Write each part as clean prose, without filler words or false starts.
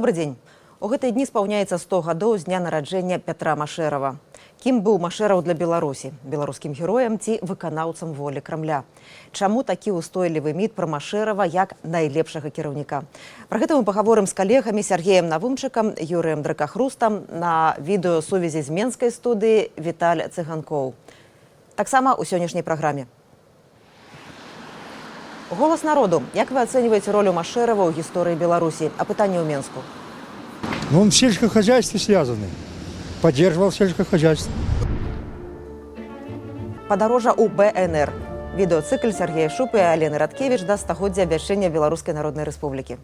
Добры дзень. У гэтыя дні спаўняецца 100 гадоў з дня нараджэння Пятра Машэрава. Кім быў Машэраў для Беларусі, беларускім героем ці выканаўцам волі Крамля? Чаму такі устойлівы міт пра Машэрава як найлепшага кіраўніка? Пра гэта мы пагаворым з калегамі Сяргеем Навумчыкам, Юрыем Дракахрустам, на відэасувязі з менскай студыі Віталь Цыганкоў. Таксама ў сённяшняй праграме. Голас народу. Як вы ацэньваеце ролю Машэрава ў гісторыі Беларусі? Апытанне ў Менску. Ну, он в сельском хозяйстве связанный. Поддерживал сельское хозяйство. Падарожжа ў БНР. Відэоцыкль Сяргея Шупы і Алены Радкевіч да стагоддзя абвяшчэння Беларускай Народнай Рэспублікі.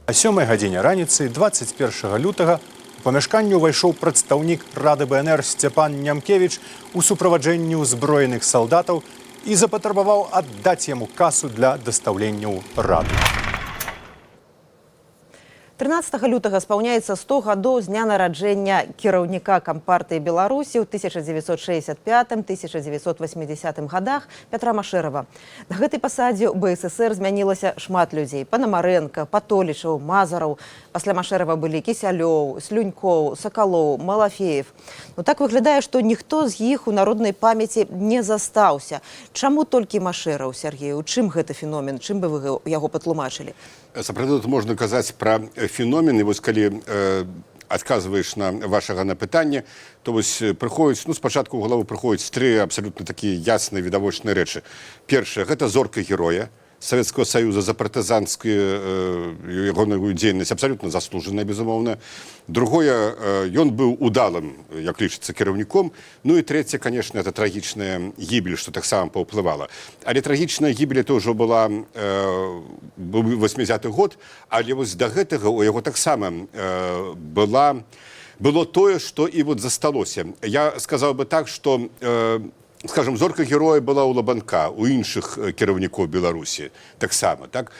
А 7 гадзіне раніцы 21 лютага у памяшканне ўвайшоў прадстаўнік Рады БНР Сцяпан Нямкевіч у суправаджэнні ўзброеных салдатаў і запатрабаваў аддаць яму касу для дастаўлення ў раду. 13 лютага спаўняецца 100 гадоў з дня нараджэння кіраўніка Кампартыі Беларусі ў 1965-1980 годах Пятра Машэрава. На гэтай пасадзе ў БССР змянілася шмат людзей: Панамарэнка, Патолічаў, Мазараў. Пасля Машэрава былі Кісялёў, Слюнькоў, Сакалоў, Малафеев. Ну, так выглядае, што ніхто з іх у народнай памяці не застаўся. Чаму толькі Машэраў, Сяргей? У чым гэты феномен? Чым бы вы яго патлумачылі? Сапраўды, тут можна казаць пра феномен. І вось калі адказваеш на вашага на пытанне, то вось прыходзіць, ну, спачатку ў галаву прыходзяць тры абсалютна такія ясныя, відавочныя рэчы. Першае — гэта зорка Героя Советского Союза за партызанскую ягоную дзейнасць, абсалютна заслужаная, безумоўна. Другое, ён быў удалым, як лічыцца, кіраўніком. Ну і трэцяе, конечно, это трагічная гібель, што таксама паўплывала. Але трагічная гібель — это ўжо была быў 80 год, але вось да гэтага у яго таксама было тое, што і вот засталося. Я сказаў бы так, што скажем, зорка Героя была ў Лабанка, у іншых кіраўнікоў Беларусі таксама. Так,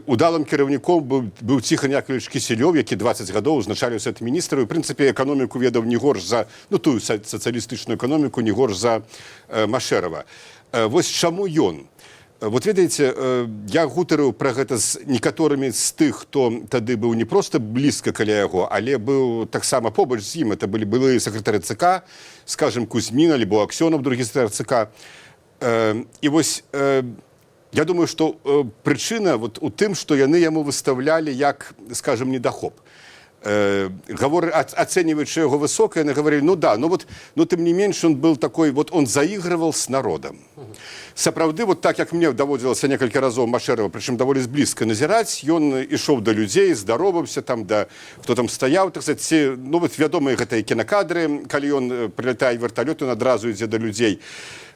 удалым кіраўніком быў Ціхан Якаўлевіч Кісялёў, які 20 гадоў узначаліў Савет міністраў і, прынцыпе, эканоміку ведаў не горш за, ну, тую сацыялістычную эканоміку не горш за Машэрава. Вось чаму ён? Вот ведаеце, я гутарыў пра гэта з некаторымі з тых, хто тады быў не проста блізка каля яго, але быў таксама побач з ім. Это былі былыя сакратары ЦК, скажем, Кузьмін альбо Аксёнаў, другі сакратар ЦК. І вось я думаю, што прычына вот у тым, што яны яму выстаўлялі як, скажем, недахоп. Ацэньваючы яго высока, яны говорили: «Ну да, ну вот, но тым не менш он был такой, вот он заигрывал с народом». Сапраўды, вот так, як мне даводзілася некалькі разоў Машэрава, прычым даволі блізка, назіраць, ён ішоў да людзей, здароваўся там, да хто там стаяў, так сказать, ці, ну вот вядомыя гэтыя кінакадры, калі ён прылятае верталёт, ён адразу ідзе да людзей.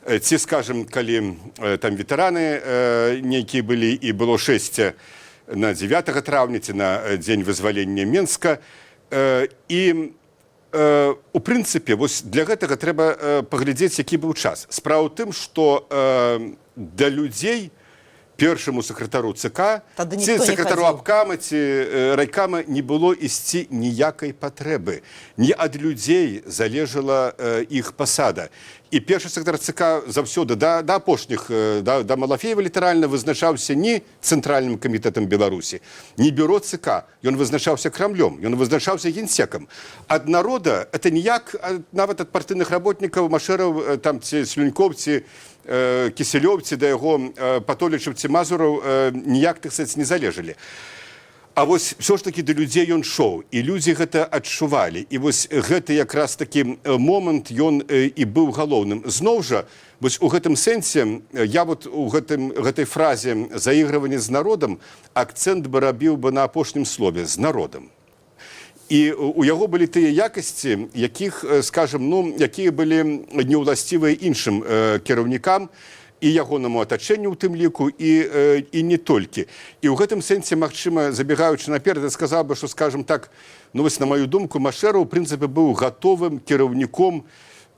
Ці, скажем, калі там ветэраны нейкія былі і было шэсце на 9 траўня ці на дзень вызвалення Менска. І у прынцыпе, вось для гэтага трэба паглядзець, які быў час. Справа ў тым, што да людзей першаму сакратару ЦК Тады ці ніхто не сакратару хадзіў. абкама ці райкама не было ісці ніякай патрэбы. Не ад людзей залежала іх пасада. І першы сакратар ЦК заўсёды да апошніх, да Малафеева літаральна, вызначаўся не Цэнтральным камітэтам Беларусі, не бюро ЦК, ён вызначаўся Крамлём, ён вызначаўся генсекам. Ад народа это ніяк, нават ад партыйных работнікаў Машэраў там ці Слюнькоў ці Кісялёў ці да яго Патолічаў ці Мазураў ніяк, так сказать, не залежалі. А вось все ж таки да людзей ён шоў, і людзі гэта адчувалі. І вось гэты якраз такі момант, ён і быў галоўным. Зноў жа, вось у гэтым сэнсе я вот у гэтай фразе «заігрыванне з народам» акцэнт бы рабіў бы на апошнім слове «з народам». І у яго былі тыя якасці, якіх, скажем, ну, якія былі неўласцівыя іншым кіраўнікам і ягонаму атачэнню ў тым ліку, і не толькі. І ў гэтым сэнсе, магчыма, забегаючы наперад, я сказаў бы, што, скажем так, ну вось, на маю думку, Машэраў у прынцыпе быў гатовым кіраўніком,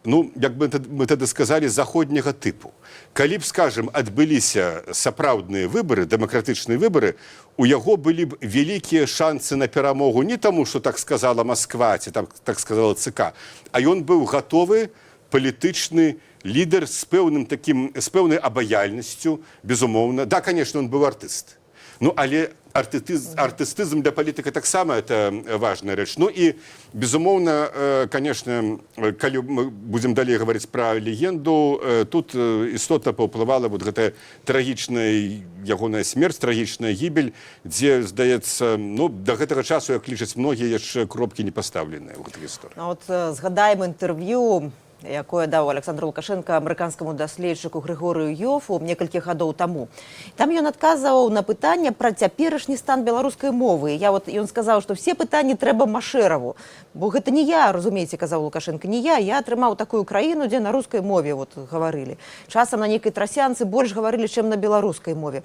ну, як бы мы тады сказалі, заходняга тыпу. Калі б, скажем, адбыліся сапраўдныя выбары, дэмакратычныя выбары, у яго былі б вялікія шансы на перамогу не таму, што так сказала Масква ці там так сказала ЦК, а ён быў гатовы палітычны лідар з пэўным такім, з пэўнай абаяльнасцю, безумоўна. Да, конечно, он быў артыст. Ну, але артыстызм для палітыка таксама это важная рэч. Ну і, безумоўна, конечно, калі мы будзем далей гаварыць пра легенду, тут істотна паўплывала вот гэтая трагічная ягоная смерць, трагічная гібель, дзе, здаецца, ну, да гэтага часу, як лічаць многія, яшчэ кропкі не пастаўленыя ў гэтай гісторыі. Ну, от згадаем інтэрв'ю, якое даў Аляксандр Лукашэнка амерыканскаму даследчыку Грыгорыю Йофу некалькі гадоў таму. Там ён адказваў на пытанне пра цяперашні стан беларускай мовы. Я вот, ён сказаў, што все пытанні трэба Машэраву. Бо гэта не я, разумееце, казаў Лукашэнка, не я, я атрымаў такую краіну, дзе на рускай мове вот гаварылі. Часам на нейкай трасянцы больш гаварылі, чым на беларускай мове.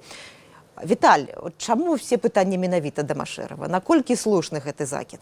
Віталь, от чаму все пытанні менавіта да Машэрава? Наколькі слушны гэты закід?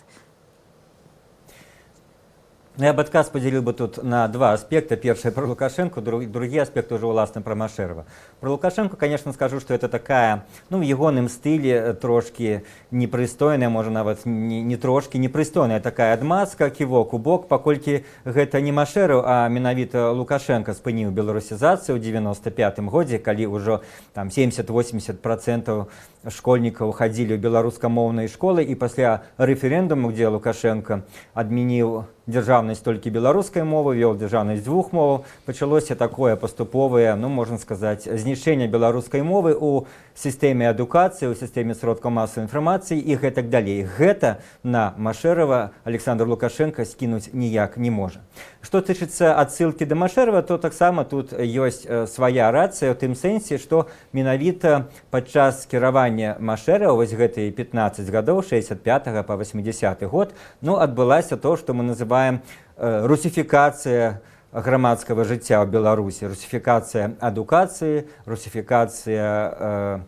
Ну, я бы адказ падзяліў бы тут на два аспекта. Першае пра Лукашэнку, другі аспект ужо ўласна пра Машэрава. Пра Лукашэнку, конечно, скажу, што это такая, ну, в ягоным стылі трошкі непрыстойная, можа, нават не трошкі, непрыстойная такая адмазка, ківок у бок, паколькі гэта не Машэраў, а менавіта Лукашэнка спыніў беларусізацыю ў 95 годзе, калі ўжо там 70-80% школьнікаў хадзілі ў беларускамоўныя школы, і пасля рэферэндуму, дзе Лукашэнка адмяніў дзяржаўнасць толькі беларускай мовы, вёл дзяржаўнасць дзвюх моваў, пачалося такое паступовае, ну, можна сказаць, знішчэнне беларускай мовы ў сістэме адукацыі, у сістэме сродкаў масавай інфармацыі і гэтак далей. Гэта на Машэрава Аляксандр Лукашэнка скінуць ніяк не можа. Што тычыцца адсылкі да Машэрава, то таксама тут ёсць свая рацыя ў тым сэнсе, што менавіта падчас кіравання Машэрава, вось гэтыя 15 гадоў, 65 по 80 год, ну, адбылася то, што мы называем русіфікацыя грамадскага жыцця ў Беларусі, русіфікацыя адукацыі, русіфікацыя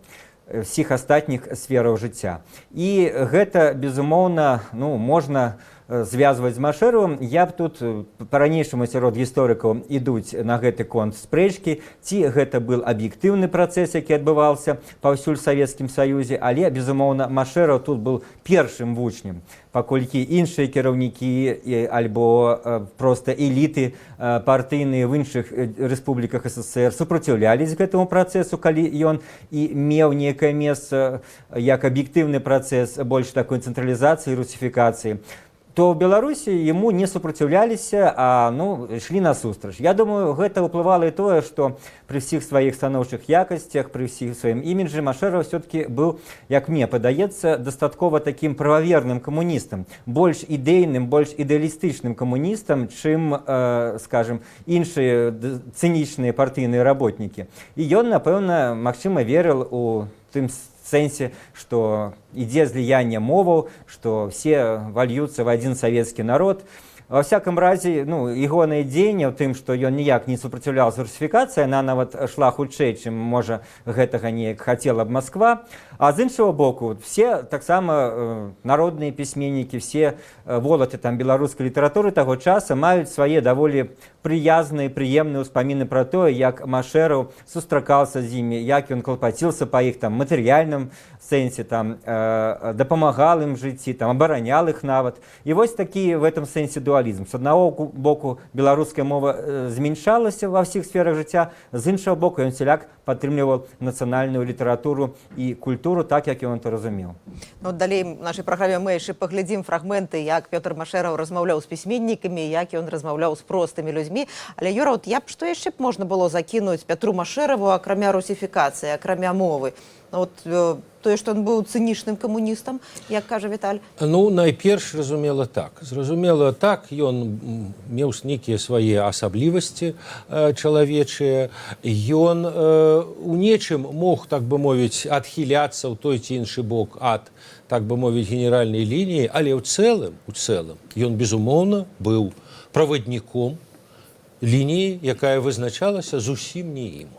всіх астатніх сфераў жыцця. І гэта, безумоўна, ну, можна звязваць з Машэравым. Я б тут па-ранейшаму сярод гісторыкаў ідуць на гэты конт спрэчкі, ці гэта был аб'ектыўны працэс, які адбываўся паўсюль Савецкім Саюзе, але, безумоўна, Машэраў тут был першым вучнем, паколькі іншыя кіраўнікі альбо проста эліты партыйныя в іншых рэспубліках СССР супраціўлялись гэтаму працэсу, калі ён і меў некае месца як аб'ектыўны працэс больш такой цэнтралізацыі, русіфікацыі, то ў Беларусі яму не супраціўляліся, а, ну, ішлі насустрач. Я думаю, гэта ўплывала і тое, што пры ўсіх сваіх станоўчых якасцях, пры ўсіх сваім іміджы Машэраў все-таки быў, як мне падаецца, дастаткова такім прававерным камуністам, больш ідэйным, больш ідэалістычным камуністам, чым, скажем, іншыя цынічныя партыйныя работнікі. І ён, напэўна, магчыма, верыў у тым сэнсе, што ідзе зліянне моваў, што все вольются в адзін савецкі народ. Ва всяком разе, ну, ягонае дзеянне ў тым, што ён ніяк не супраціўлялся русіфікацыі, она нават шла хутчэй, чым, можа, гэтага неяк хацела б Масква. А з іншага боку, все таксама народныя пісьменнікі, все волаты там беларускай літаратуры таго часа маюць свае даволі прыязныя, прыемныя ўспаміны пра тое, як Машэраў сустракаўся з імі, як ён клапаціўся па іх там матэрыяльным сэнсе, там дапамагал ім жыцці, там абаранял іх нават. І вось такі в этом сэнсе дуалізм. З аднаго боку, беларуская мова змяншалася ва ўсіх сферах жыцця, з іншага боку, ён усяляк падтрымліваў нацыянальную літаратуру і культуру так, як ён это разумеў. Ну, далей в нашай праграме мы яшчэ паглядзім фрагменты, як Пётр Машэраў размаўляў з пісьменнікамі, як ён размаўляў з простымі людзьмі. Але, Юра, от я б што яшчэ б можна было закінуць Пятру Машэраву, акрамя русіфікацыі, акрамя мовы? Ну, от, тое, што ён быў цынічным камуністам, як кажа Віталь. Ну, найперш, зразумела, так. Зразумела, так, ён меў нейкія свае асаблівасці чалавечыя. Ён у нечым мог, так бы мовіць, адхіляцца ў той ці іншы бок ад, так бы мовіць, генеральнай лініі, але ў цэлым ён, безумоўна, быў правадніком лініі, якая вызначалася зусім не ім.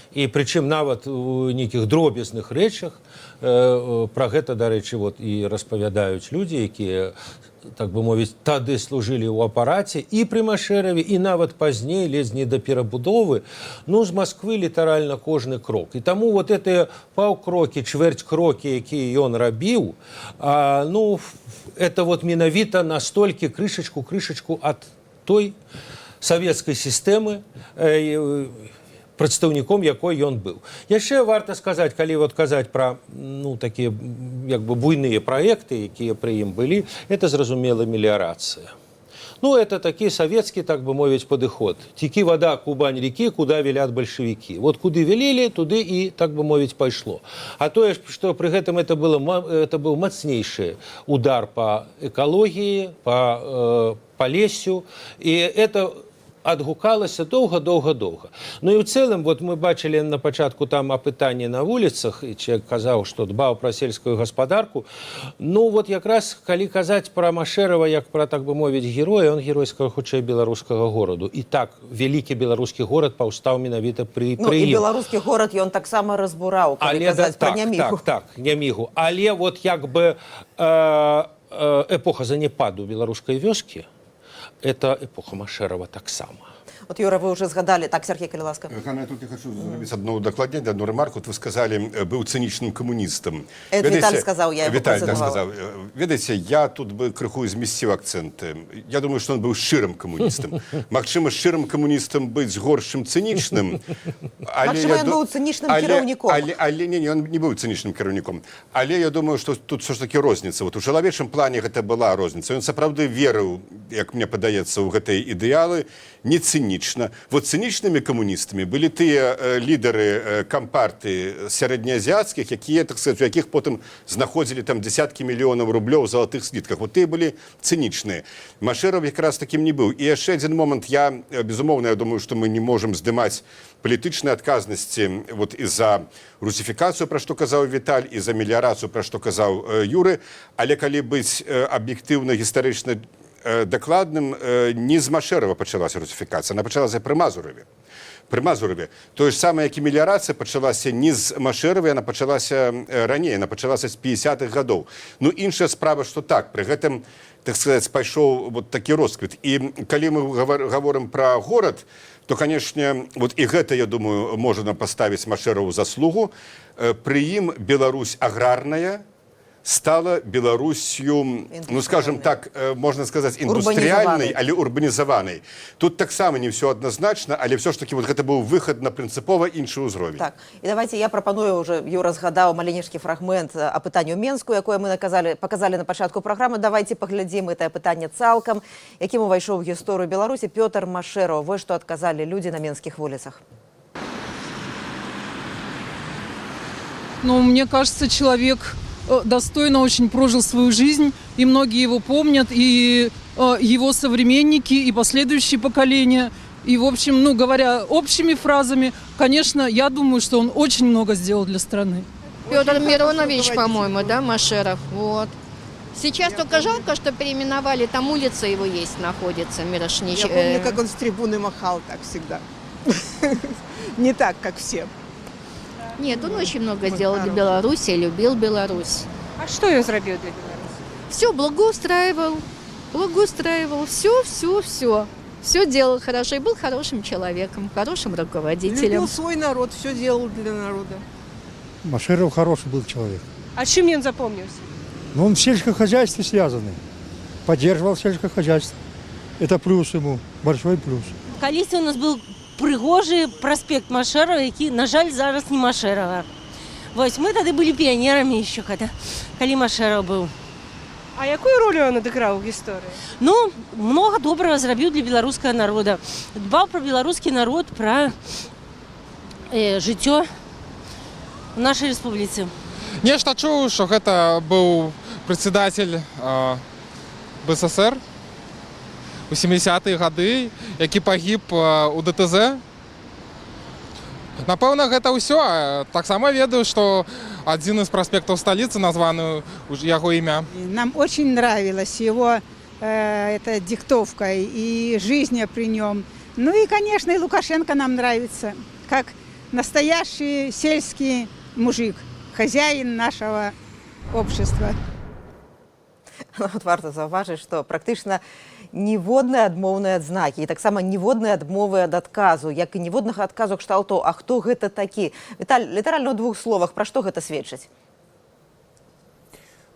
І прычым нават у нейкіх дробязных рэчах пра гэта, дарэчы, вот і распавядаюць людзі, якія, так бы мовіць, тады служылі ў апараце і пры Машэраве, і нават пазней, ледзь не да перабудовы, ну, з Масквы літаральна кожны крок. І таму вот гэтыя паўкрокі, чвэрць крокі, якія ён рабіў, ну, это вот менавіта настолькі крышачку, крышачку ад той савецкай сістэмы, Прадстаўніком якой ён быў. Яшчэ варта сказаць, калі вот казаць пра, ну, такія як бы буйныя праекты, якія пры ім былі, это, зразумела, меліярацыя. Ну, это такі савецкі, так бы мовіць, падыход. Теки вода Кубань реки, куда велят большевики. Вот куды велели, туды і, так бы мовіць, пайшло. А тое, што пры гэтым это быў мацнейшы удар по экалогіі, по лесю, і это адгукалася доўга-доўга-доўга. Ну і ў цэлым, вот мы бачылі на пачатку там апытанне на вуліцах, і чалавек казаў, што дбаў пра сельскую гаспадарку. Ну вот якраз калі казаць пра Машэрава як пра, так бы мовіць, героя, он геройскага хутчэй беларускага гораду. І так, вялікі беларускі горад паўстаў менавіта пры, Ну, пры і ім. беларускі горад ён таксама разбураў, калі Але казаць да, пра так, Нямігу. так, Нямігу. Але вот як бы эпоха заняпаду беларускай вёскі — это эпоха Машэрава таксама. Вот, Юра, вы уже згадалі, так, Сергей, калі ласка. Ганна, я тут я хочу зрабіць одно удакладненне, одну ремарку. Вот вы сказали, быў цынічным камуністам. Это Віталь сказаў, я яго Віталь, так, працытавала. сказаў. Ведаеце, я тут бы крыху змясціў акцэнты. Я думаю, што он быў шчырым камуністам. Магчыма, шчырым камуністам быць горш, чым цынічным. Але Магчыма, я ён быў цынічным кіраўніком. Але не, он не быў цынічным кіраўніком. Але я думаю, што тут все ж таки розніца. Вот у чалавечым плане гэта была розніца. Ён сапраўды верыў, як мне падаецца, ў гэтыя ідэалы, не цынічна. Вот цынічнымі камуністамі былі тыя лідары кампартыі сярэднеазіяцкіх, якія, так сказать, у якіх потым знаходзілі там десяткі мільёнаў рублёў у залатых слітках. Вот тыя былі цынічныя. Машэраў якраз такім не быў. І яшчэ адзін момант: я безумоўна, я думаю, што мы не можам здымаць палітычнай адказнасці вот і за русіфікацыю, пра што казаў Віталь, і за меліярацыю, пра што казаў Юры, але калі быць аб'ектыўна гістарычна дакладным, не з Машэрава пачалася русіфікацыя, она пачалася пры Мазураве. Пры Мазураве. Тое ж самае, як і меліярацыя пачалася не з Машэрава, яна пачалася раней, она пачалася з 50-х гадоў. Ну, іншая справа, што так, пры гэтым, так сказать, пайшоў вот такі росквіт. І калі мы гаворым пра горад, то, конечно, вот і гэта, я думаю, можна паставіць Машэраву заслугу. Пры ім Беларусь аграрная стала Беларусью, ну, скажем так, можна сказаць, індустрыяльнай, Урбанізаванай. але урбанізаванай. Тут таксама не ўсё адназначна, але ўсё ж таки вот гэта быў выхад на прынцыпова іншы ўзровень. Так, і давайте я прапаную, уже Юра згадаў маленечкі фрагмент апытання ў Менску, якое мы показалі на пачатку праграмы. Давайте паглядзім гэтае пытанне цалкам, якім увайшоў у гісторыю Беларусі Пётр Машэраў. Вось што адказалі людзі на менскіх вуліцах. Ну, мне кажется, человек достойно очень прожил свою жизнь, и многие его помнят, и его современники, и последующие поколения. И, в общем, ну, говоря общими фразами, конечно, я думаю, что он очень много сделал для страны. Федор Миронович, по-моему, да, Машеров. Вот. Сейчас только жалко, что переименовали, там улица его есть, находится, Мирошнич. Я помню, как он с трибуны махал так всегда. Не так, как все. Нет, он очень много сделал для Беларуси, любил Беларусь. А што ён зрабіў для Беларусі? Все благоустраивал, благоустраивал, все, все, все. Все делал хорошо и был хорошим человеком, хорошим руководителем. Любил свой народ, все делал для народа. Машеров хороший был человек. А чым ён запомніўся? Но он в сельском хозяйстве связанный. Поддерживал сельское хозяйство. Это плюс ему, большой плюс. Калісьці у нас быў прыгожы праспект Машэрава, які, на жаль, зараз не Машэрава. Вось мы тады былі піянерамі еще, когда, калі Машэраў быў. А якую ролю ён адыграў у гісторыі? Ну, много добрага зрабіў для беларускага народа. Дбаў пра беларускі народ, пра жыццё в нашай рэспубліцы. Нешта чуў, што гэта быў председатель БССР у 70-е гады, які пагіб у ДТЗ. Напэўна, гэта ўсё. Таксама ведаю, што адзін з праспектаў сталіцы названы яго імя. Нам очень нравилась его эта диктовка и жизнь при нем. Ну и, конечно, и Лукашенко нам нравится, как настоящий сельский мужик, хозяин нашего общества. Вот варта заўважыць, што практычна ніводнай адмоўнай адзнакі і таксама ніводнай адмовы ад адказу, як і ніводнага адказу кшталту «А хто гэта такі?». Віталь, літаральна ў двух словах, пра што гэта сведчыць?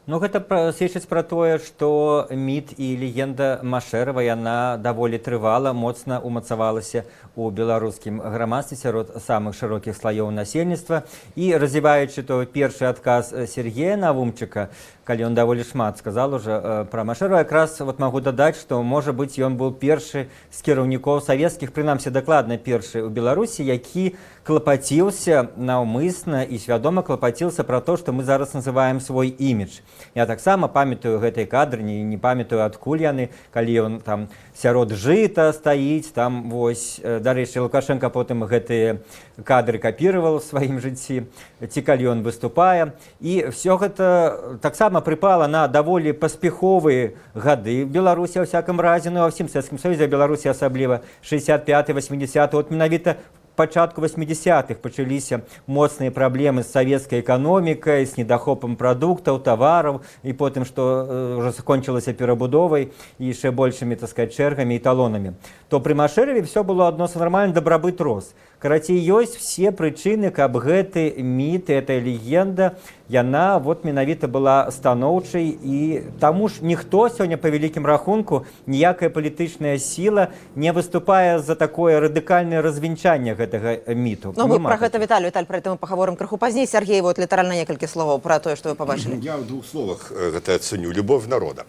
Ну, гэта сведчыць пра тое, што міт і легенда Машэрава, яна даволі трывала, моцна умацавалася ў беларускім грамадстве сярод самых шырокіх слаёў насельніцтва. І развіваючы той першы адказ Сергея Навумчыка, калі ён даволі шмат сказал уже пра Машэрава, якраз вот магу дадаць, што, можа быць, ён быў першы з кіраўнікоў савецкіх, прынамсі дакладна першы ў Беларусі, які клапаціўся наўмысна і свядома клапаціўся пра то, што мы зараз называем свой імідж. Я таксама памятаю гэтай кадры, не памятаю, адкуль яны, калі ён там сярод жыта стаіць, там вось, дарэчы, Лукашенко потым гэтыя кадры капіраваў у сваім жыцці, ці калі ён выступае. І все гэта таксама прыпала на даволі паспяховыя гады в Беларусі, ва всяком разе, ну, ва ўсім Савецкім Саюзе, а Беларусі асабліва 65, 80, вот менавіта пачатку 80-х пачаліся моцныя праблемы з савецкай эканомікай, з недахопам прадуктаў, тавараў, і потым, што ўжо закончылася перабудовай і яшчэ большымі, так сказать, чэргамі і талонамі. То пры Машэраве все было адносна нармальна, дабрабыт рос. Карацей, ёсць все прычыны, каб гэты міт, эта легенда, яна вот менавіта была станоўчай, і таму ж ніхто сёння па вялікім рахунку, ніякая палітычная сіла не выступае за такое радыкальнае развінчанне гэтага міту. Ну, мы Няма пра гэта, такіх. Віталь, Віталь, пра гэта мы пагаворым крыху пазней. Сергей, вот літаральна некалькі словаў пра тое, што вы пабачылі. Я в двух словах гэта ацэню. Любовь народа.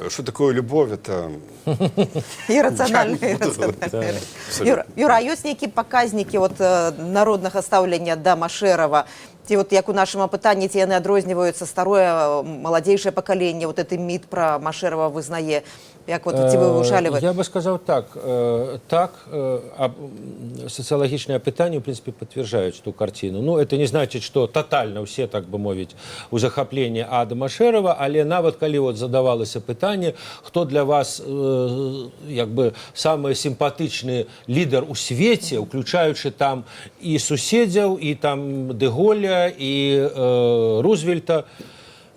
Что такое любовь? Это Ірацыянальна, Я не буду ірацыянальна. говорить. Юра, Юра, а ёсць нейкія паказнікі от, народнага стаўлення да Машэрава? Ці от як у нашым апытанні, ці яны адрозніваюцца, старое, маладзейшае пакаленне, вот гэты міт пра Машэрава вызнае? Як вот, ці вы вывучалі вы? Я бы сказаў так, так, сацыялагічныя апытанні, в принципе, подтверждаюць ту картину. Ну, это не значит, что тотально все, так бы мовіць, у захапленні ад Машэрава, але нават калі вот задавалася пытанне, хто для вас як бы самы сімпатычны лідар у свеце, уключаючы там і суседзяў, і там дэ Голля, і Рузвельта,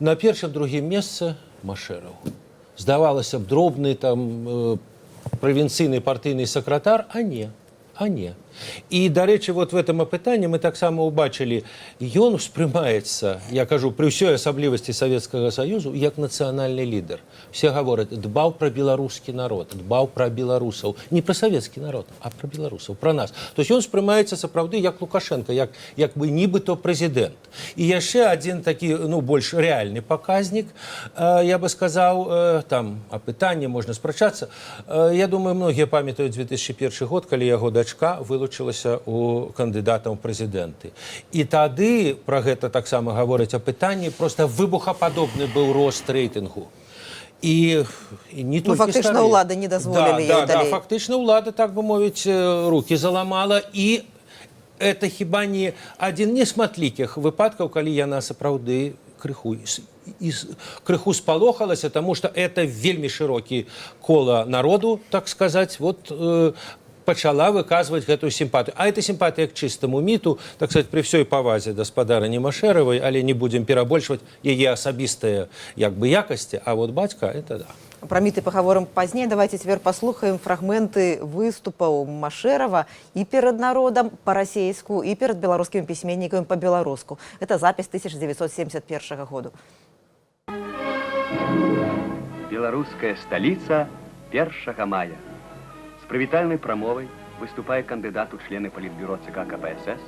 на першым, другім месцы Машэраў. Здавалася б, дробны там правінцыйны партыйны сакратар, а не, а не. І, дарэчы, вот в этом апытанні мы таксама ўбачылі, ён успрымаецца, я кажу, пры ўсёй асаблівасці Савецкага Саюзу, як нацыянальны лідар. Все гавораць, дбаў пра беларускі народ, дбаў пра беларусаў, не пра савецкі народ, а пра беларусаў, пра нас. То есть ён успрымаецца сапраўды як Лукашенко, як бы нібыто прэзідэнт. І яшчэ адзін такі, ну, больш рэальны паказнік, я бы сказаў, там апытанне можна спрачацца. Я думаю, многія памятаюць 2001 год, калі яго дачка вылучылася у кандыдатам у прэзідэнты. І тады, пра гэта таксама гаворыць апытанне, просто выбухападобны быў рост рэйтынгу. І не Ну, толькі фактычна, старыя. ўлада не дазволілі Да, ёй да, далей. фактычна ўлада, так бы мовіць, руки заламала, і это хіба не адзін не шматлікіх выпадкаў, калі яна сапраўды крыху спалохалася, таму што это вельмі шырокі кола народу, так сказать, вот пачала выказваць гэтую сімпатыю. А это сімпатыя к чыстаму міту, так сказать, пры ўсёй павазе да спадарыні Машэравай, але не будзем перабольшваць яе асабістыя як бы якасці, а вот бацька — это да. Пра міты пагаворым пазней. Давайте цяпер паслухаем фрагменты выступаў Машэрава і перад народам па-расейску, і перад беларускімі пісьменнікамі па-беларуску. Это запіс 1971 году. Беларуская сталіца, 1 мая. З прывітальнай прамовай выступае кандыдат у члены Палітбюро ЦК КПСС,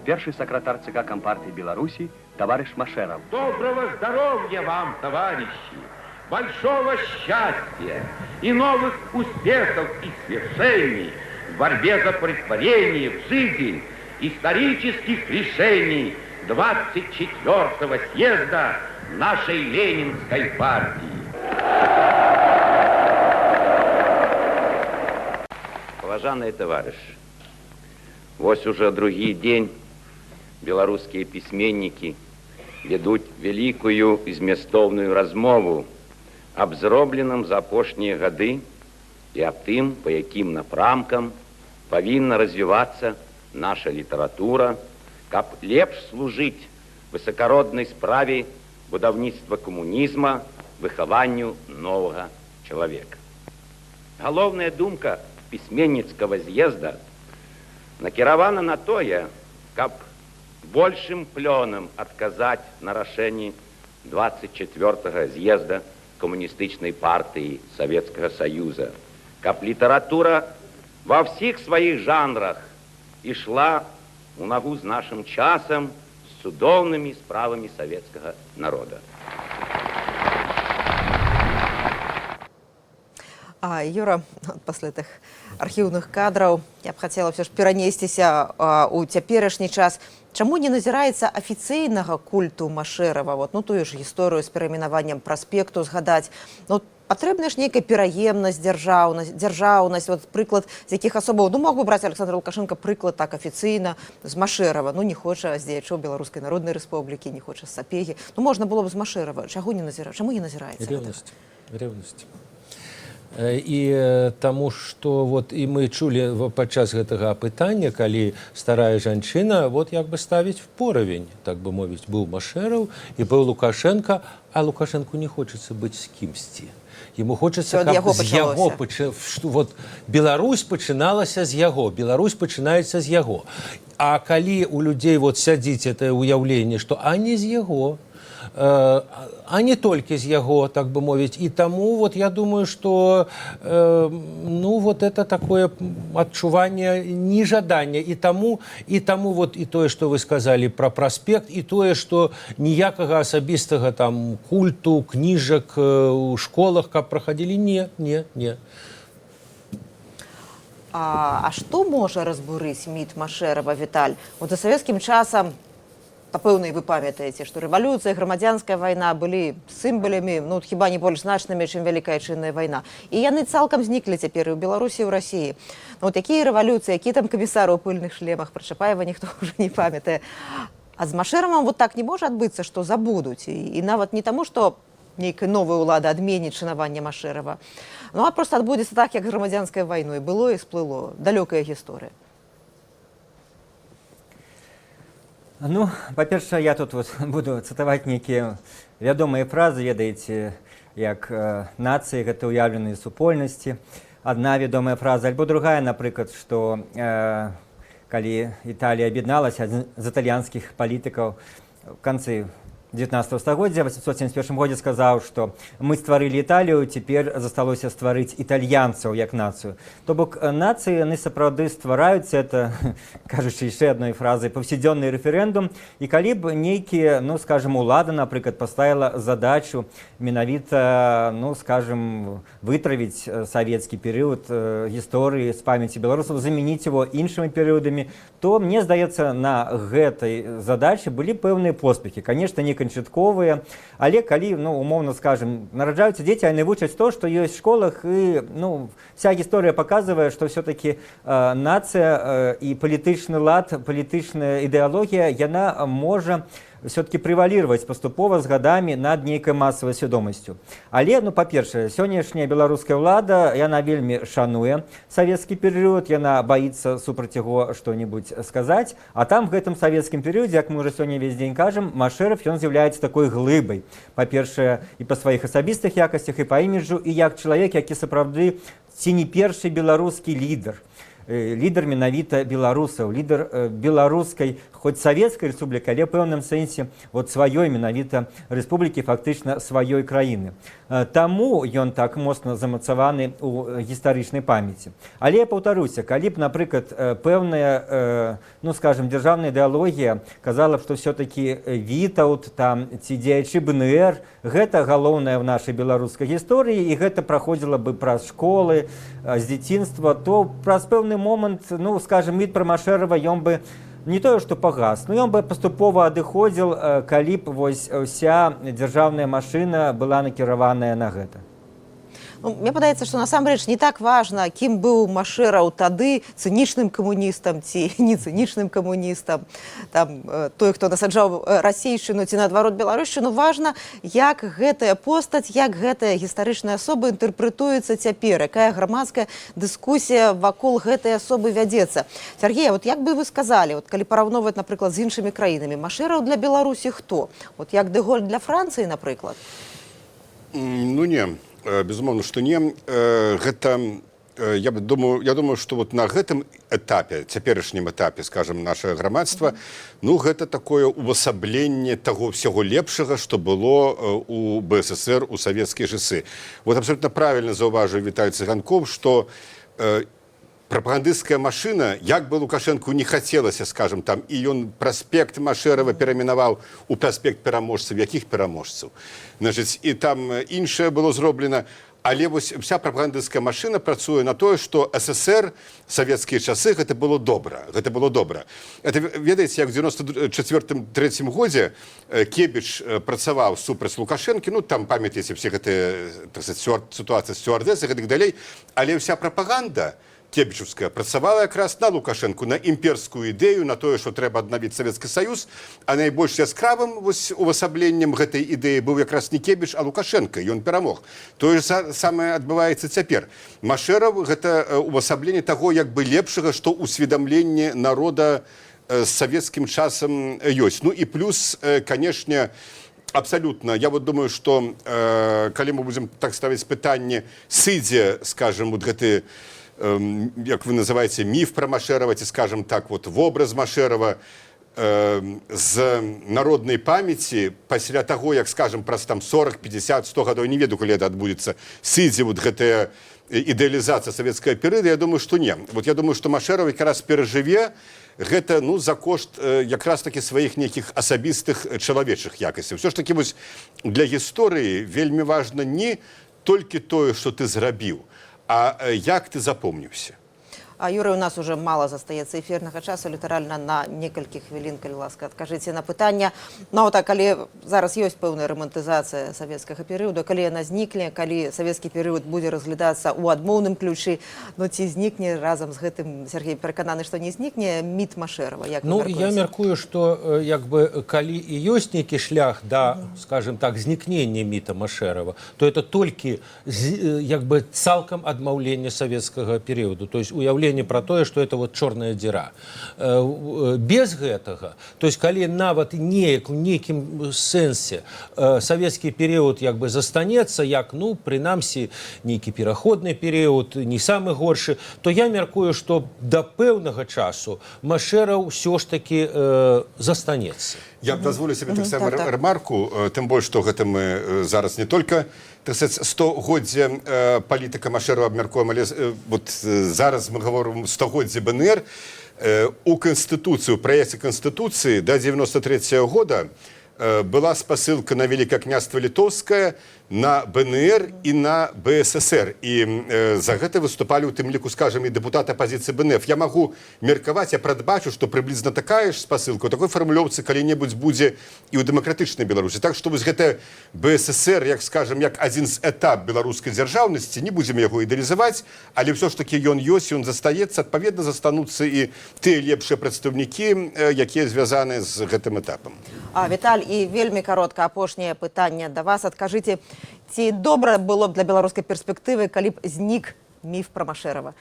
першы сакратар ЦК Кампартыі Беларусі таварыш Машэраў. Доброго здоровья вам, товарищи, большого счастья и новых успехов и свершений в борьбе за претворение в жизнь исторических решений 24-го съезда нашей Ленинской партии. Паважаныя таварышы, вось уже другі дзень беларускія пісьменнікі ведуць вялікую і змястоўную размову аб зробленым за апошнія гады і аб тым, па якім напрамкам павінна развівацца наша літаратура, каб лепш служыць высакароднай справе будаўніцтва камунізма, выхаванню новага чалавека. Галоўная думка пісьменніцкага з'езда накіравана на тое, каб большым плёнам адказаць на рашэнні 24-го з'езда Камуністычнай партыі Савецкага Саюза, каб літаратура ва ўсіх сваіх жанрах ішла у нагу з нашым часам, з цудоўнымі справамі савецкага народа. А, Юра, пасля тых архіўных кадраў я б хацела ўсё ж перанесціся ў цяперашні час. Чаму не назіраецца афіцыйнага культу Машэрава? Вот, ну, тую ж гісторыю з перайменаваннем праспекту згадаць. Ну, патрэбна ж нейкая пераемнасць, дзяржаўнасць. Вот прыклад з якіх асобаў, ну, мог бы браць Александр Лукашенко прыклад так афіцыйна з Машэрава. Ну, не хоча з дзеячоў Беларускай Народнай Рэспублікі, не хоча з Сапегі. Ну, можна было б з Машэрава. Чаго не назіра... Чаму не назіраецца? Ревность. Ревность. І таму што вот і мы чулі падчас гэтага апытання, калі старая жанчына вот як бы ставіць в поравень, так бы мовіць, быў Машэраў і быў Лукашенко, а Лукашенку не хочацца быць з кімсьці. Ему хочацца, каб яго з яго вот Беларусь пачыналася з яго, Беларусь пачынаецца з яго. А калі у людзей вот сядзіць это ўяўленне, што а не з яго, а не толькі з яго, так бы мовіць. І таму вот я думаю, што ну вот это такое адчуванне нежадання. І таму вот і тое, што вы сказалі пра праспект, і тое, што ніякага асабістага там культу, кніжак у школах, каб прахадзілі, не, не, не. А што можа разбурыць міт Машэрава, Віталь? Вот за савецкім часам, напэўна, і вы памятаеце, што рэвалюцыя, грамадзянская вайна былі сімбалямі, ну, хіба не больш значнымі, чым Вялікая Айчынная вайна. І яны цалкам зніклі цяпер і ў Беларусі, і ў Расіі. Ну, вот якія рэвалюцыі, якія там камісары ў пыльных шлемах, пра Чапаева ніхто ўжо не памятае. А з Машэравам вот так не можа адбыцца, што забудуць. І нават не таму, што нейкая новая ўлада адменіць шанаванне Машэрава. Ну, а просто адбудзецца так, як з грамадзянскай вайной. Было і сплыло. Далёкая гісторыя. Ну, па-першае, я тут вот буду цытаваць нейкія вядомыя фразы, ведаеце, як нацыі гэта ўяўленыя супольнасці. Адна вядомая фраза, альбо другая, напрыклад, што калі Італія аб'ядналася, адзін з італьянскіх палітыкаў в канцы 19 стагоддзя, 871 годзе сказаў, што мы стварылі Італію, цяпер засталося стварыць італьянцаў як нацыю. То бок нацыі яны сапраўды ствараюцца, это, кажучы яшчэ адной фразай, паўсядзённы рэферэндум. І калі б нейкія, ну, скажем, улада, напрыклад, паставіла задачу менавіта, ну, скажем, вытравіць савецкі перыяд гісторыі з памяці беларусаў, замяніць его іншымі перыядамі, то, мне здаецца, на гэтай задачы былі пэўныя поспехі. Конечно, не канчатковыя, але калі, ну, умоўна скажем, нараджаюцца дзеці, яны вучаць то, што ёсць в школах, і, ну, вся гісторыя паказвае, што все-таки нацыя і палітычны лад, палітычная ідэалогія, яна можа все-таки превалировать паступова з гадамі над нейкай масавай свядомасцю. Але, ну, па-першае, сённяшняя беларуская ўлада, яна вельмі шануе савецкі перыяд, яна баіцца супраць яго што-нибудь сказаць, а там в гэтым савецкім перыядзе, як мы уже сёння весь дзень кажам, Машэраў, ён з'яўляецца такой глыбай. Па-першае, і па сваіх асабістых якасцях, і па іміджу, і як чалавек, які сапраўды ці не першы беларускі лідар. Лідар менавіта беларусаў, лідар беларускай, хоць савецкай рэспублікі, але ў пэўным сэнсе вот сваёй менавіта рэспублікі, фактычна сваёй краіны. Таму ён так моцна замацаваны ў гістарычнай памяці. Але я паўтаруся, калі б, напрыклад, пэўная, ну, скажем, дзяржаўная ідэалогія казала б, што все-таки Вітаўт там ці дзеячы БНР гэта галоўнае ў нашай беларускай гісторыі, і гэта праходзіла бы праз школы з дзяцінства, то праз пэўны момант, ну, скажем, міт пра Машэрава, ён бы не тое, што пагас, но ён бы паступова адыходзіл, калі б вось уся дзяржаўная машына была накіраваная на гэта. Ну, мне падаецца, што насамрэч не так важна, кім быў Машэраў тады, цынічным камуністам ці не цынічным камуністам, там, той, хто насаджаў расейшчыну ці наадварот беларушчыну, важна, як гэтая постаць, як гэтая гістарычная асоба інтэрпрэтуецца цяпер, якая грамадская дыскусія вакол гэтай асобы вядзецца. Сергей, вот як бы вы сказалі, вот калі параўноўваць, напрыклад, з іншымі краінамі, Машэраў для Беларусі хто? Вот як Дэ Голь для Францыі, напрыклад? Ну не, безумоўна, што не. Гэта я бы думаю, я думаю, что вот на гэтым этапе, цяперашнім этапе, скажем, нашага грамадства, ну, гэта такое увасабленне таго всяго лепшага, што было у БССР у савецкія часы. Вот абсолютно правильно заўважыў Віталь Цыганков, что прапагандысцкая машына, як бы Лукашенку не хацелася, скажем, там, і ён праспект Машэрава перамінаваў у праспект пераможцаў, якіх пераможцаў? Значыць, і там іншае было зроблена. Але вось вся прапагандысцкая машына працуе на тое, што СССР, савецкія часы, гэта было добра. Гэта было добра. Это, ведаеце, як в 94 третьем годзе Кебіч працаваў супраць Лукашэнкі, ну, там, памятаеце, все гэтыя, так сказать, сітуацыя сцюардэсы і гэтак далей, але вся прапаганда кебічаўская працавала якраз на Лукашэнку, на імперскую ідэю, на тое, што трэба аднавіць Савецкі Саюз, а найбольш яскравым вось увасабленнем гэтай ідэі быў якраз не Кебіч, а Лукашэнка, ён перамог. Тое ж самае адбываецца цяпер. Машэраў гэта увасабленне таго як бы лепшага, што ўсведамленне народа з савецкім часам ёсць. Ну і плюс, канешне, абсолютно. Я вот думаю, что калі мы будзем так ставіць пытанне, сыдзе, скажем, вот гэты, як вы называете, міф про Машэрава, ці, скажем так, вот вобраз Машэрава з народнай памяці пасля таго, як, скажем, праз там 40, 50, 100 гадоў, не ведаю, калі это адбудзецца, сыдзе вот гэтая ідэалізацыя савецкая перыяда, я думаю, что не. Вот я думаю, что Машэраў якраз перажыве гэта, ну, за кошт якраз таки сваіх нейкіх асабістых чалавечых якасцяў. Все ж таки вось для гісторыі вельмі важна не толькі тое, што ты зрабіў, а як ты запомніўся. А, Юрый, у нас уже мала застаецца эфірнага часу, літаральна на некалькі хвілін, калі ласка, адкажыце на пытанне. Ну, так, калі зараз ёсць пэўная рамантызацыя савецкага перыяду, калі яна знікне, калі савецкі перыяд будзе разглядацца ў адмоўным ключы, ну, ці знікне разам з гэтым, Сергей перакананы, што не знікне, міт Машэрава? Як вы Ну, я мяркуеце? мяркую, што як бы калі і ёсць нейкі шлях да, скажем так, знікнення міта Машэрава, то это толькі як бы цалкам адмаўленне савецкага перыяду, то есть уяўленне пра тое, што это вот чорная дзіра. Без гэтага, то есть калі нават неяк у нейкім сэнсе савецкі перыяд як бы застанецца як, ну, прынамсі, нейкі пераходны перыяд, не самы горшы, то я мяркую, што да пэўнага часу Машэраў ўсё ж такі застанецца. Я б дазволю себе таксама ремарку, тым больш, што гэта мы зараз не только, так сказать, стагоддзе палітыка Машэрава абмяркуем, але вот зараз мы гаворым стагоддзе БНР. У Канстытуцыю, праекце Канстытуцыі до 93 -го года была спасылка на Великое княство Литовское, на БНР і на БССР. І за гэта выступалі у тым ліку, скажем, і дэпутаты апазіцыі БНФ. Я магу меркаваць, я прадбачу, што прыблізна такая ж спасылка, у такой фармулёўцы калі-небудзь будзе і ў дэмакратычнай Беларусі. Так што вось гэта БССР, як, скажем, як адзін з этап беларускай дзяржаўнасці, не будзем яго ідэалізаваць, але ўсё ж такі ён ёсць, ён застаецца, адпаведна, застануцца і тыя лепшыя прадстаўнікі, якія звязаны з гэтым этапам. А, Віталь, і вельмі каротка апошняе пытанне да вас. Адкажыце, ці добра было б для беларускай перспектывы, калі б знік міф пра Машэрава?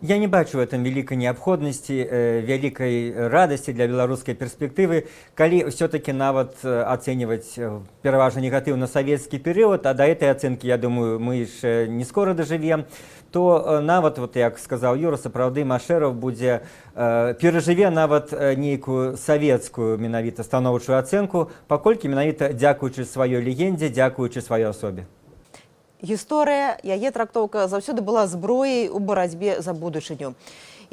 Я не бачу в этом вялікай неабходнасці, вялікай радасці для беларускай перспектывы, калі ўсё-таки нават ацэньваць пераважна негатыўна савецкі перыяд, а да этой ацэнкі, я думаю, мы яшчэ не скора дажывем, то нават, вот як сказаў Юра, сапраўды Машэраў будзе перажыве нават нейкую савецкую менавіта станоўчую ацэнку, паколькі менавіта дзякуючы сваёй легендзе, дзякуючы сваёй асобе. Гісторыя, яе трактоўка заўсёды была зброяй у барацьбе за будучыню.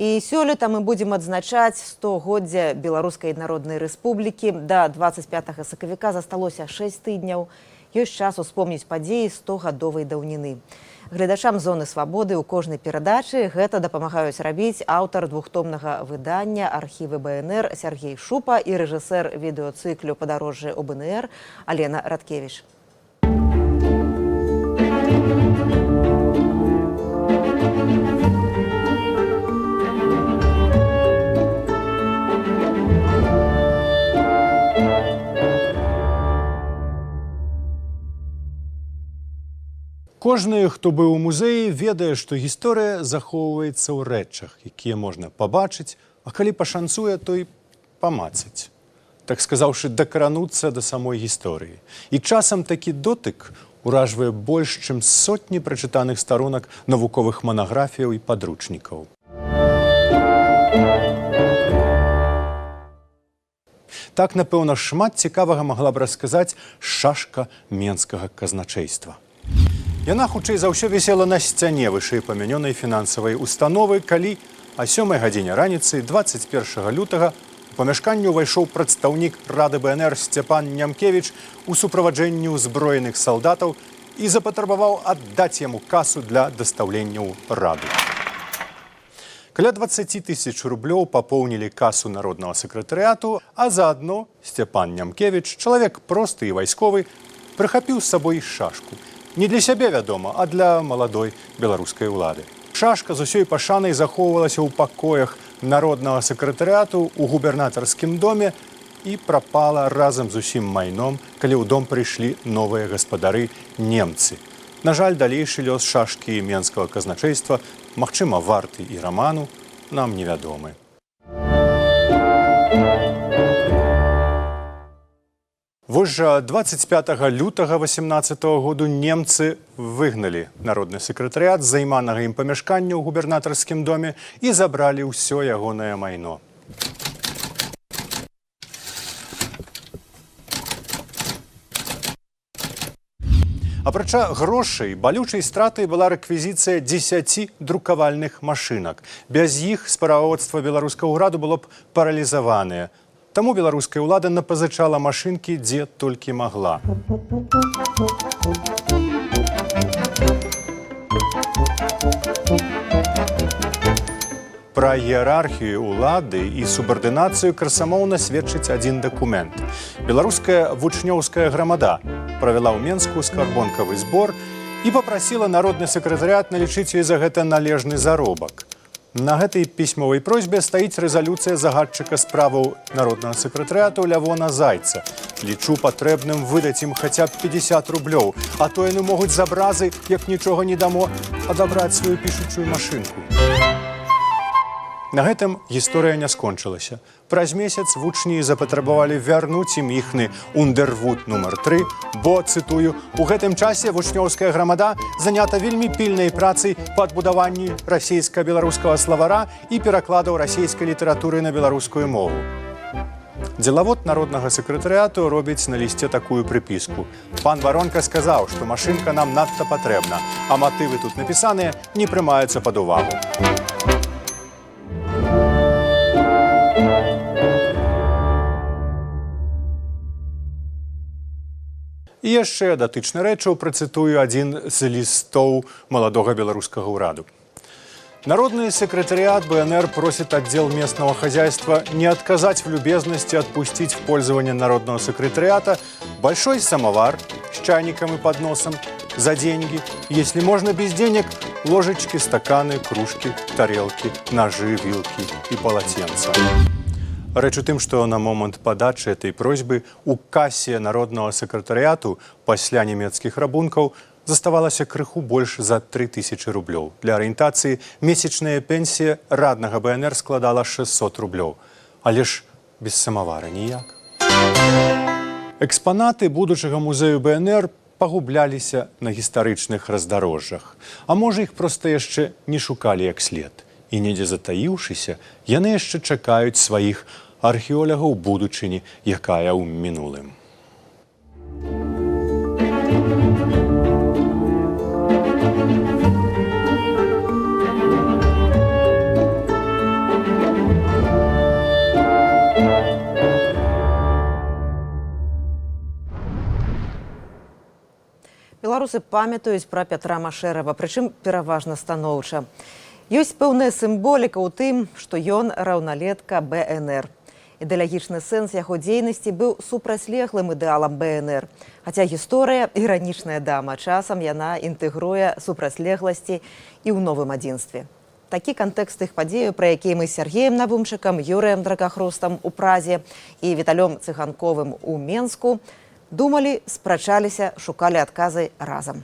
І сёлета мы будзем адзначаць стагоддзе Беларускай Народнай Рэспублікі. Да 25 сакавіка засталося 6 тыдняў. Ёсць час успомніць падзеі стогадовай даўніны. Гледачам «Зоны свабоды» ў кожнай перадачы гэта дапамагаюць рабіць аўтар двухтомнага выдання «Архівы БНР» Сяргей Шупа і рэжысэр відэацыклю «Падарожжа ў БНР» Алена Радкевіч. Кожны, хто быў у музеі, ведае, што гісторыя захоўваецца ў рэчах, якія можна пабачыць, а калі пашанцуе, то і памацаць. Так сказаўшы, дакрануцца да самой гісторыі. І часам такі дотык Уражвае больш, чым сотні прачытаных старонак навуковых манаграфіяў і падручнікаў. Так, напэўна, шмат цікавага магла б расказаць шашка менскага казначэйства. Яна хутчэй за ўсё вісела на сцяне вышэйпамянёнай фінансавай установы, калі а 7 гадзіне раніцы 21 лютага у памяшканне ўвайшоў прадстаўнік Рады БНР Сцяпан Нямкевіч у суправаджэнні ўзброеных салдатаў і запатрабаваў аддаць яму касу для дастаўлення ў раду. Каля 20 тысяч рублёў папоўнілі касу народнага сакратарыяту, а заадно Сцяпан Нямкевіч, чалавек просты і вайсковы, прыхапіў з сабой шашку. Не для сябе, вядома, а для маладой беларускай улады. Шашка з усёй пашанай захоўвалася ў пакоях народнага сакратарыяту ў губернатарскім доме і прапала разам з усім майном, калі ў дом прыйшлі новыя гаспадары немцы. На жаль, далейшы лёс шашкі менскага казначэйства, магчыма, варты і раману, нам невядомы. Вось жа 25 лютага 18 году немцы выгналі народны сакратарыят з займанага ім памяшкання ў губернатарскім доме і забралі ўсё ягонае майно. Апрача грошай, балючай стратай была рэквізіцыя 10 друкавальных машынак. Без іх справаводства беларускага ўраду было б паралізаванае. Таму беларуская ўлада напазычала машынкі, дзе толькі магла. Пра іерархію ўлады і субардынацыю красамоўна сведчыць адзін дакумент. Беларуская вучнёўская грамада правяла ў Менску скарбонкавы збор і папрасіла народны сакратарыят налічыць ёй за гэта належны заробак. На гэтай пісьмовай просьбе стаіць рэзалюцыя загадчыка справаў народнага сакратарыяту Лявона Зайца. Лічу патрэбным выдаць ім хаця б 50 рублёў, а то яны могуць з абразы, як нічога не дамо, адабраць сваю пішучую машынку. На гэтым гісторыя не скончылася. Праз месяц вучні запатрабавалі вярнуць ім іхны ундервуд нумар 3, бо, цытую, у гэтым часе вучнёўская грамада занята вельмі пільнай працай па адбудаванні расійска-беларускага славара і перакладаў расійскай літаратуры на беларускую мову. Дзелавод народнага сакратарыяту робіць на лісце такую прыпіску. Пан Варонка сказаў, што машынка нам надта патрэбна, а матывы тут напісаныя не прымаюцца пад увагу. І яшчэ датычна рэчаў працытую адзін з лістоў маладога беларускага ўраду. Народный секретариат БНР просит отдел местного хозяйства не отказать в любезности отпустить в пользование народного секретариата большой самовар с чайником и подносом за деньги, если можно без денег, ложечки, стаканы, кружки, тарелки, ножи, вилки и полотенца. Рэч у тым, што на момант падачы этой просьбы у касе народнага сакратарыяту пасля нямецкіх рабункаў заставалася крыху больш за 3000 рублёў. Для арыентацыі месячная пенсія раднага БНР складала 600 рублёў. Але ж без самавара ніяк. Экспанаты будучага музею БНР пагубляліся на гістарычных раздарожжах. А можа, іх проста яшчэ не шукалі як след. І недзе затаіўшыся, яны яшчэ чакаюць сваіх археолагаў будучыні, якая ў мінулым. Беларусы памятаюць пра Пятра Машэрава, прычым пераважна станоўча. Ёсць пэўная сімволіка ў тым, што ён раўналетка БНР. Ідэалагічны сэнс яго дзейнасці быў супрацьлеглым ідэалам БНР. Хаця гісторыя іранічная дама, часам яна інтэгруе супрацьлегласці і ў новым адзінстве. Такі кантэкст тых падзеяў, пра якія мы з Сергеем Навумчыкам, Юрыем Дракахрустам у Празе і Віталём Цыганковым у Менску думалі, спрачаліся, шукалі адказы разам.